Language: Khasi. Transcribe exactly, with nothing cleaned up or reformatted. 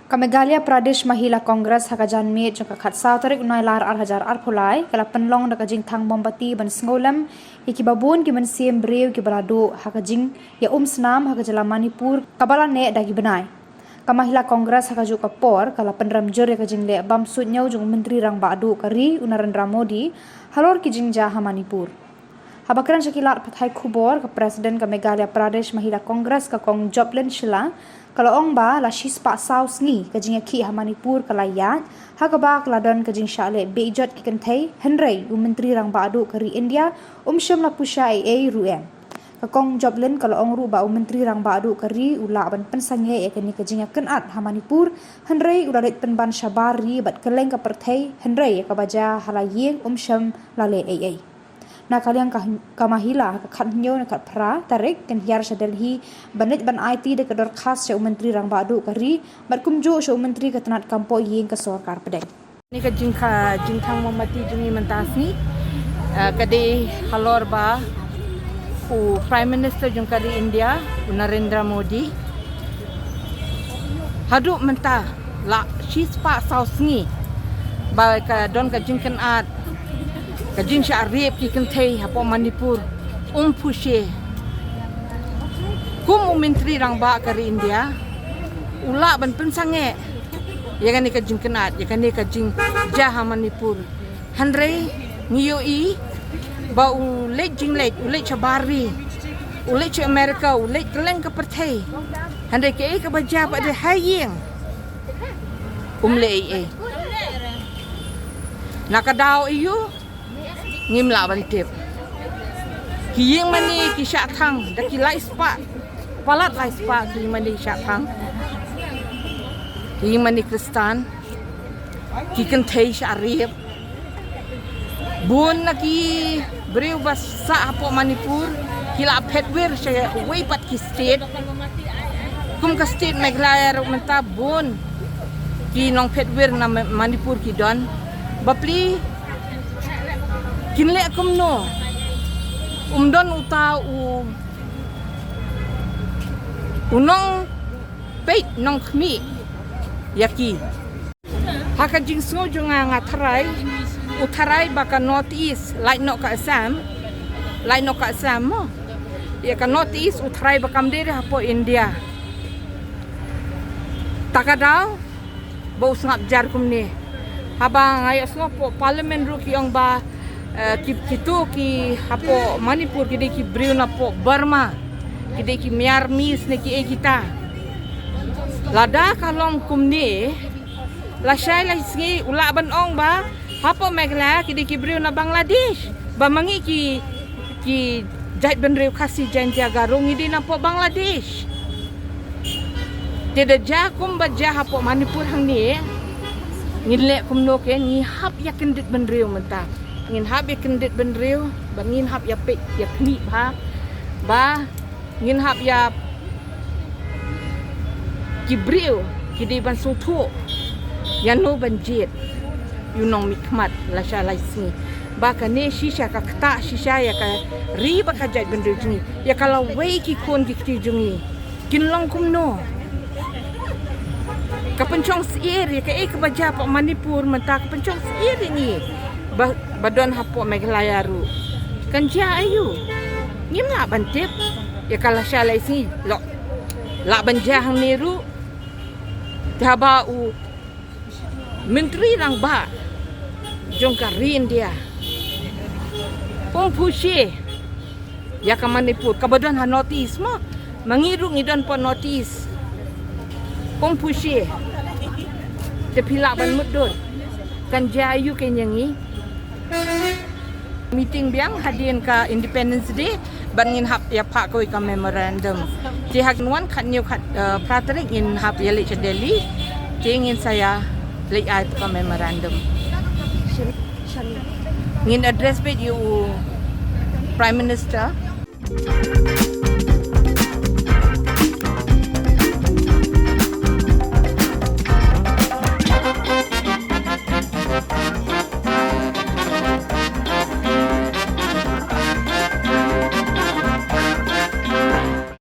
Ka Meghalaya Pradesh Mahila Congress ha ka janmiet jong ka khatsaw tarik u Nailar arhajar arphew lai ka la pynlong da ka jingthang mombati ban sngewlem ïa kiba bun ki mynsiem briew kiba la duh ha ka jingïaumsnam ha ka jylla Manipur kaba la neh da ki bnai. Ka Mahila Congress ha kajuh ka por ka la pynrem jur ïa ka jingleh bam suidñiew jong u Myntri Rangbah Duh ka ri u Narendra Modi halor ki jingjia ha Manipur. Haba kren sha ki lad pathai khubor, ka President ka Meghalaya Pradesh Mahila Congress ka Kong Joplin Shylla ka la ong ba la shispah saw sngi ka jingïakhih ha Manipur ka la ïaid ha kaba ka la don ka jingshah leh beh jot ki kynthei, hynrei u Myntri Rangbah Duh ka ri India um shym la pyrshah ei ei ruh em. Ka Kong Joplin ka la ong ruh ba u Myntri Rangbah Duh ka ri u lah ban pynsangeh ïa kane ka jingïakynad ha Manipur, hynrei u la leit pynban shabar ri bad kylleng ka pyrthei, hynrei ïa kaba jia ha la ïing um shym la leh ei ei. Na ka liang ka, ka Mahila ha ka khathynñiew ne khatphra tarik kan hiar sha Delhi ban leit ban aiti da ka dorkhas sha u Myntri Rangbah Duh ka ri bad kumjuh sha u Myntri ka tnat kam poh ïing ka sorkar pdeng. Kane ka jingkha, jingthang mombati jong ngi mynta sngi, eh, ka dei halor ba u Prime Minister jong ka ri India, u Narendra Modi, haduh mynta la shispah saw sngi ba ka don ka jingkynad, ka jingshah rape ki kynthei hapoh Manipur, um pyrshah. Kum u Myntri Rangbah ka ri India u lah ban pynsangeh ïa kane ka jingkynad, ïa kane ka jingjia ha Manipur. Hynrei ngi ïohi ba u leit jingleit, u leit shabar ri, u leit sha America, u leit kylleng ka pyrthei. Hynrei kaei kaba jia pat ha ïing um leh ei ei. Na ka daw aïu ngim lah ban tip. Ki ïing mane ki shah thang da ki lai spah, palat lai spah ki ïing mane ki shah thang. Ki ïing mane Khristan, ki kynthei shah rape. Bun na ki briew ba sah hapoh Manipur ki la phet wir sha wei pat ki state. Kum ka state Meghalaya ruh mynta bun ki nongphet wir na Ma-, Manipur ki don. Bapli kin leh kumno? Um don uta u, u nongpeit nongkhmih ïa ki. Ha ka jingsngew jong nga, nga tharai, u tharai ba ka North East, lait noh ka Assam, lait noh ka Assam mo. Ïa ka North East u tharai ba kam dei re hapoh India. Ta ka daw ba u sngap jar kumne. Haba nga ïohsngew hapoh Parliament ruh ki ong ba, eh, ki, kito ki hapoh Manipur ki dei ki briew napoh Burma, ki dei ki Myanmar ne kiei kita. Lada ka long kumne, lashai lashisngi u lah ban ong ba hapoh Meghalaya ki dei ki briew na Bangladesh. Ba ma ngi ki, ki jaitbynriew Khasi Jaintia Garo ngi dei napoh Bangladesh. Te da jia kumba jia hapoh Manipur hangne, ngin leh kumno ke, ngi hap ïa kyndit bynriew mynta. Ngin hap ïa kyndit bynriew, ba ngin hap ïa peit ïa khlieh bha, ba ngin hap ïa ki briew ki dei ban sngewthuh ïa no ban jied ïa u nongmihkhmat lashai lashisngi. Ba kane shisha ka ktah shisha ïa ka ri bad ka jaitbynriew jong ngi, ïa ka lawei ki khun ki kti jong ngi. Kin long kumno? Ka pynshong syier ïa kaei kaba jia hapoh Manipur mynta, ka pynshong syier ïa ngi ba, ba don hapoh Meghalaya ruh. Kan jia aïu? Ngim lah ban tip. Ïa ka lashai lashisngi lah, lah ban jia hangne ruh. Te haba u Myntri Rangbah jong ka ri India um pyrshah ïa ka Manipur kaba don ha North East mo. Ma ngi ruh ngi don hapoh North East. Um pyrshah. Te phi lah ban mutdur. Kan jia aïu kein ïa ngi? Meeting biang hadien ka Independence Day, bad ngin hap ïa phah kawei ka memorandum. Te ha ka wan khathynñiew khat, eh, phra tarik ngin hap ïa leit sha Delhi. Te ngin sa ïa leit ai ka memorandum. Ngin address beit ïa u Prime Minister.